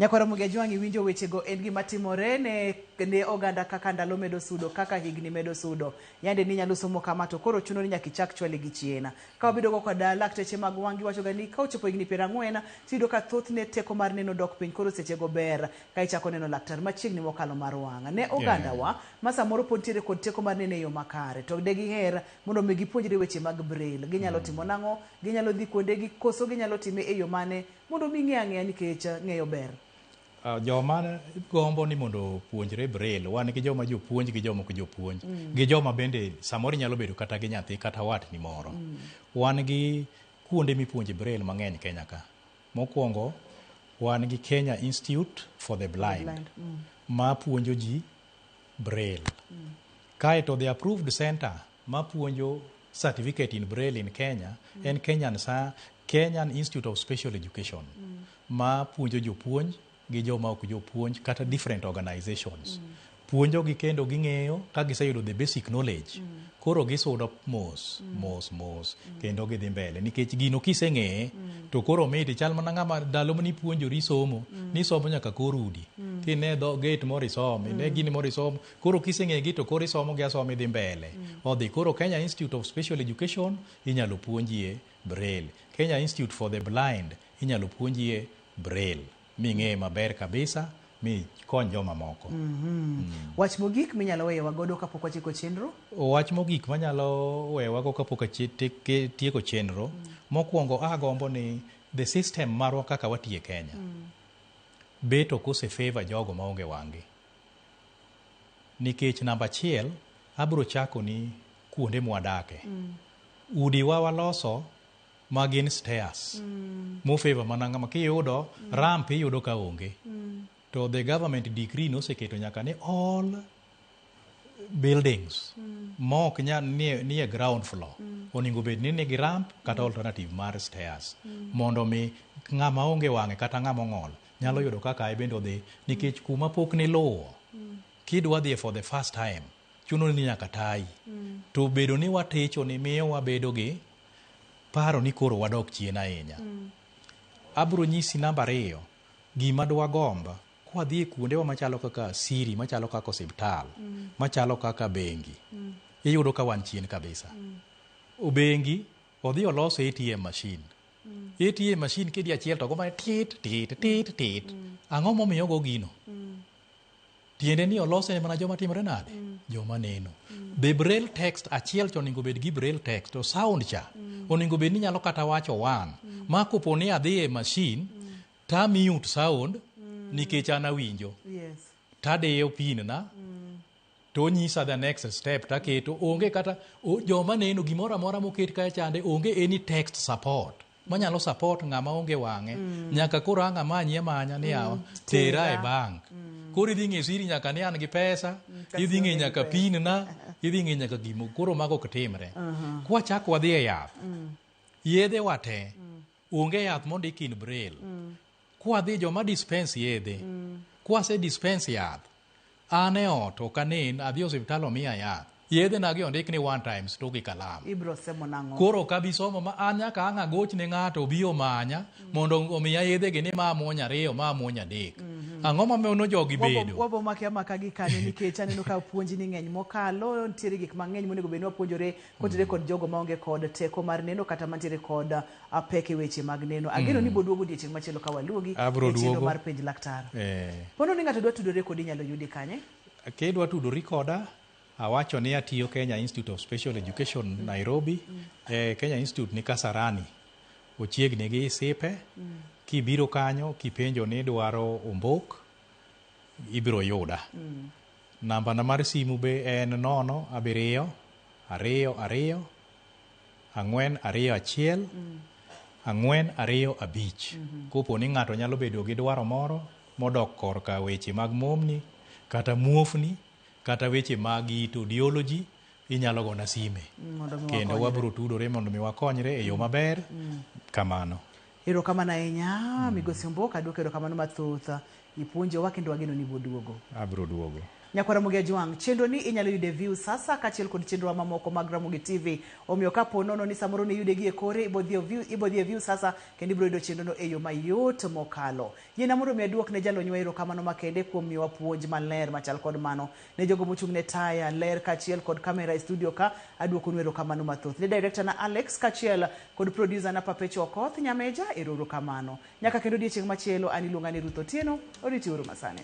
Nyakwara Ramogi Ajwang' iwinjo wechego en gima timore ne oganda kaka ndalo medo sudo, kaka higni medo sudo. Yande ni inyalo somo kama to koro chuno ni nyaka ichak chwale gi chien. Ka wabedo go kod lakteche mag wang' giwacho ga ni ka ochopo higni 40 tiyudo ka thothne teko mar neno dok piny, koro sechego ber ka ichako neno laktar machiegni mokalo mar wang'. Ne oganda wa ma samoro pod nitiere kod teko mar neno e yo makare to de giher mondo mi gipuonjre weche mag braille. Ginyalo timo nang'o? Ginyalo dhi kuondegi koso ginyalo time e yo mane mondo mi ng'e ang'eya nikech ng'eyo ber. Joma gombo ni mondo opuonjre braille, wan gi joma jopuonj gi joma ok jopuonj, gi joma bende samoro inyalo bedo kata gi nyathi kata watni moro. Wan gi kuonde mipuonje braille mang'eny Kenya ka. Mokwongo, wan gi Kenya Institute for the Blind, ma puonjo ji braille. Kaeto the approved center ma puonjo certificate in braille in Kenya en Kenyan Institute of Special Education ma puonjo jopuonj gi joma ok jopuonj kata different organizations. Puonjogi kendo ging'eyo ka giseyudo the basic knowledge. Koro gisudo mos, mos, mos kendo gidhi mbele nikech gino kiseng'eye to koro mit chal mana ng'ama ndalo manipuonjori somo nisomo nyaka kor udi kine dho gate moro isom ine gini moro isom koro kiseng'egi to koro isomo gi asoma idhi mbele odhi koro Kenya Institute of Special Education inyalo puonjie braille. Kenya Institute for the Blind inyalo puonjie braille ming'e maber kabisa mi kony joma moko. Wach mogik minyalo weyowa godo kapok wachiko chenro? Wach mogik manyalo weyowago kapok tieko chenro, mokwongo agombo ni the system marwa kaka watiye Kenya bet ok ose favor jogo maonge wang'gi. Nikech namba achiel, abiro chako ni kuonde mwadake. Udiwa waloso ma gin stairs mofavor mana ng'ama kiyudo ramp iyudo ka onge. To the government decree noseketo nyaka ni all buildings ma ok nyal nie ground floor onego bed ni nigi ramp kata alternative mar stairs mondo mi ng'ama onge wang'e kata ng'ama ong'ol nyalo yudo kaka bende odhi nikech kuma pok niluwo kidwa dhiye for the first time chuno ni nyaka tayi. To bedo ni waticho ni miyo wabedo gi paro ni koro wadok chien ahinya. Abro nyisi namba 2 gima dwagomb kwadhi e kuondewa machalo kaka siri, machalo kaka osiptal, machalo kaka bengi, iyudo ka wan chien kabisa. Bengi odhi oloso ATM machine. ATM machine kidi achiel to go mana tit tit tit tit. Ang'o momiyo ogo gino? Tiende ni olose ne mana joma timore nade? Joma neno. The braille text achiel to onego bed gi braille text to sound cha onego bed ni nyalo kata wacho one. Ma kopo ni adhi e machine ta mute sound nikech an awinjo. Tadiyo pin na to onyisa the next step taketo onge kata joma neno gimoro amora moket kae chande onge any text support manyalo support ng'ama onge wang'e. Nyaka koro ang' amanye amanya ni yawa tera e bank. Koro idhi ng'e siri nyaka ni an gi pesa, idhi ng'e nyaka pin na, idhi ng'e nyaka gimo koro mago ok timre. Kwachako wadhi e yath, yedhe wa te onge yath mondiki in braille. Kwadhi joma dispense yedhe, kwase dispense yath, an e ot ok anen, adhi e osiptal omiya yath. Yedhena gi ondik ni 1 times 2 gi kalam. Ibro semo nang'o? Koro ok abi somo ma an nyaka ang' agoch ne ng'ato obi omanya mondo omiya yedhe gi ni ma muony ariyo, ma muony adek. Ang'o ma mono jogi bedo? Wabo maki amaka gi kanyo nikech aneno ka puonj ni ng'eny mokalo, nitiere gik mang'eny monego bed ni wapuonjore kotenore kod jogo maonge kod teko mar neno kata mantiere kod pek e weche mag neno. Ageno ni boduogo odiechieng' machielo ka waluongi Abro e chenro duogo. mar penj laktar. Eh. Pono ni ng'ato dwa tudore kodi inyalo yudi kanye? Kidwa tudori koda, awacho ni atiyo Kenya Institute of Special Education Nairobi. Kenya Institute ni Kasarani. Ochiegni gi Isipe. Kibiro kanyo, kipenjo ni idwaro Ombok, ibiro yuda. Namba na mar simu be en 0 7 2 2 4 2 1 4 2 5. Kopo ni ng'ato nyalo bedo gi dwaro moro modok korka weche mag momni, kata muofni, kata weche mag it audiology, inyalo gona sime. Mondo mi Kendo wakonyre. wabiro tudore mondo mi wakonyre e yo maber. Kamano. Erokamano ahinya Migosi Ombok, aduoko erokamano mathoth. Ipuonjowa kendo wageno ni iboduogo. Abiro duogo. Nyakwar Ramogi Ajwang', chenro ni inyalo yude Viusasa kaachiel kod chenrowa mamoko mag Ramogi TV. Omiyo kapo nono ni samoro ne iyude gi e kore, ibodhi e Viusasa kendo ibiro yudo chenro no e yo mayot mokalo. Yiena mondo mi aduok ne jalonywa erokamano makende kuom miyowa puonj maler machal kod mano. Ne jogo mochung' ne taya, ler kaachiel kod kamera e studio ka, aduokonu erokamano mathoth. Ne director na Alex kaachiel kod producer na Papecho Okoth Nyameja, erokamano. Nyaka kendo odiechieng' machielo, an iluonga ni Ruth Otieno, oriti uru masani.